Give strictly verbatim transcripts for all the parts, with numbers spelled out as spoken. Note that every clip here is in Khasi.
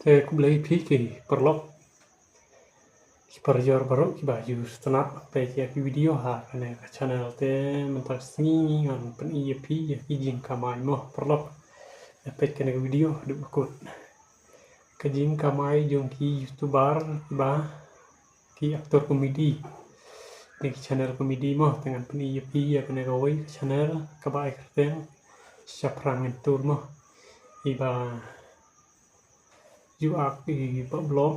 Te khublei phi ki paralok, ki parajor baroh kiba ju sngewtynnat peit ïa ki video ha kane ka channel. Te mynta ka sngi ngan pyni ïa phi ïa ki jingkamai mo paralok. Ïa peit kane ka video haduh ba kut. Ka jingkamai jong ki YouTuber ba ki actor comedy. Kine ki channel comedy mo, te ngan pyni ïa phi ïa kane kawei ka channel kaba ai kyrteng Shaphrang Entur mo. Iba ju act i Bah Blom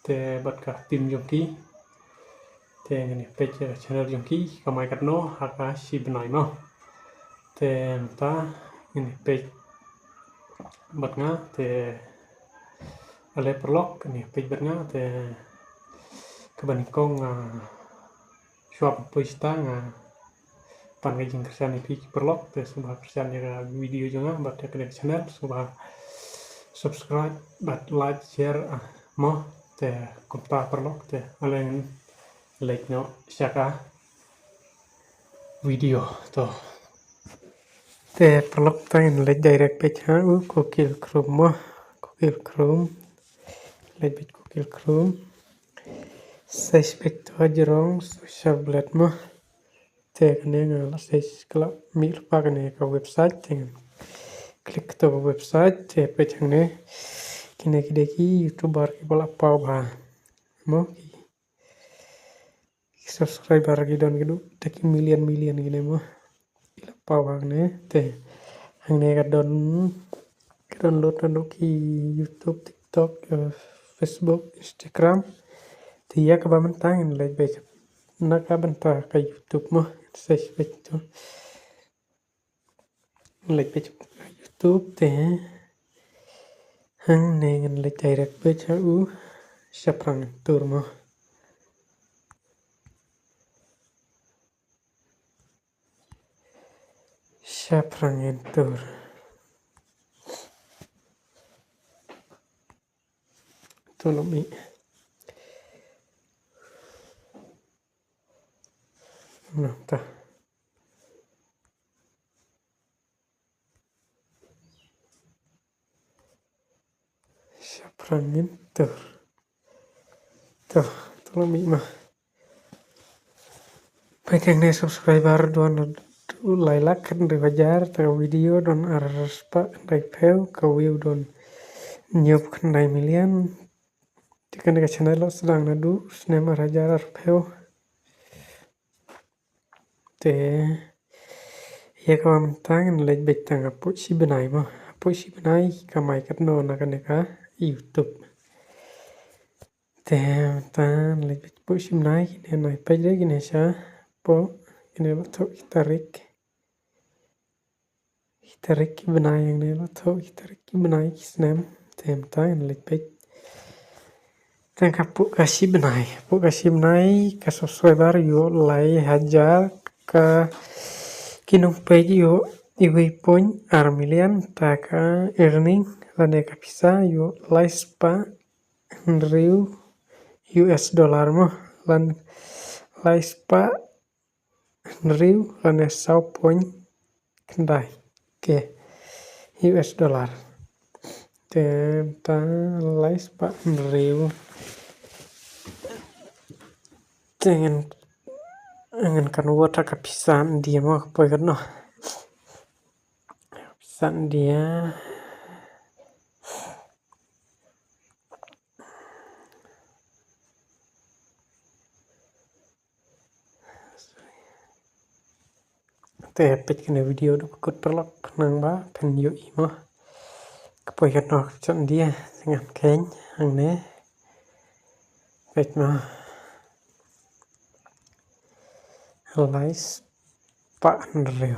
te bad ka team jong ki. Te ngan ïa peit ïa ka channel jong ki kamai katno ha ka shi bnai mo. Te mynta ngan ïa peit bad nga te ale paralok, ngan ïa peit bad nga te kaba nyngkong, ah, shuwa ban poi shata nga pan ka jingkyrshan ïa phi ki paralok, te sngewbha kyrshan ïa ka video jong nga bad ïa kane ka channel, sngewbha subscribe bad like, share, ah, mo. Te kumta paralok, te ale ngan leit noh sha ka video to. Te paralok, te ngan leit direct beit ha u Google Chrome mo. Google Chrome. Leit beit Google Chrome. Search beit to Hajrong Social Blade mo. Te kane nga la search ka la mih lypa kane ka website, te ngan click to ka website, te peit hangne. Kine ki dei ki YouTuber kiba la paw bha mo, ki ki subscriber ki don ki dei da ki million million kine mo. Ki la paw hangne, te hangne ka don, ka don lut naduh ki YouTube, TikTok, eh, Facebook, Instagram. Te ïa kaba mynta ngan leit beit na ka bynta ka YouTube mo. Search beit to. Leit beit YouTube te. Hangne ngan leit direct beit ha u Shaphrang Entur mo. Shaphrang Entur. To la mih. Nangta. Shaphrang Entur. To, to la mih ma. Peit hangne subscriber don lai lak khyndai hajar, te ka video don ar spah khyndai phew, ka view don hynñiew phew khyndai million. Te kane ka channel la sdang naduh snem ar hajar ar phew. Te ïa kaba mynta ngan leit beit tang hapoh shi bnai mo. Hapoh shi bnai kamai katno na kane ka YouTube. Te mynta ngan leit beit hapoh shi bnai, kine nai peit de kine shapoh, kine ba thoh ki tarik. Ki tarik ki bnai, hangne la thoh ki tarik ki bnai ki snem. Te mynta ngan leit peit. Tang hapoh ka shi bnai, hapoh ka shi bnai ka subscriber ïoh lai hajar, ka ki nongpeit ïoh iwei point ar million, te ka earning lane ka pisa ïoh lai spah hynriew U S dollar mo, lane lai spah hynriew lane saw point khyndai K U S dollar. Te mynta lai spah hynriew. Te ngan, ngan convert ha ka pisa India mo, ka poi katno. Pisa India. Te peit kane video haduh ba kut paralok, khnang ba phin ïohi mo. Ka poi katno ka pisa India, te ngan kheiñ hangne. Peit mo. Lai spah hynriew.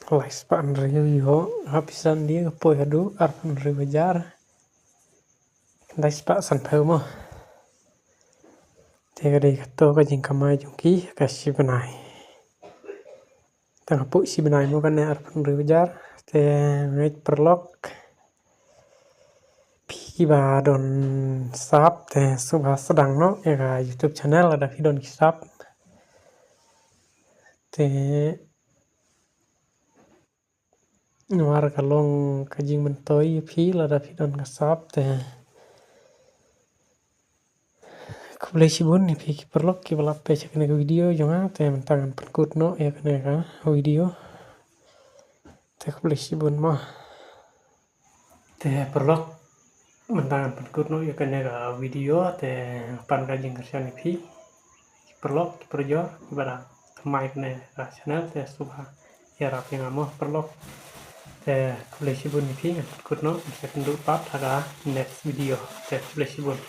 Lai spah hynriew ïoh ha pisa India ka poi haduh arphew hynriew hajar khyndai spah sanphew mo. Te ka dei kato ka jingkamai jong ki ka shi bnai. Tang hapoh shi bnai mo kane arphew hynriew hajar. Te ngeit paralok, phi kiba don sap te sngewbha sdang noh ïa ka YouTube channel lada phi don ki sap. Te Namar ka long ka jingmyntoi ïa phi lada phi don ka sap te. Khublei shibun ïa phi ki paralok kiba la peit ïa kane ka video jong nga te mynta ngan pynkut noh ïa kane ka video. Te khublei shibun mo. Te paralok mynta ngan pynkut noh ïa kane ka video te ngan pan ka jingkyrshan ïa phi ki paralok ki parajor kiba da thymmai kane ka channel te sngewbha ïarap ïa nga mo paralok. Te khublei shibun ïa phi ngan pynkut noh ngan sa kynduh pat ha ka next video. Te khublei shibun.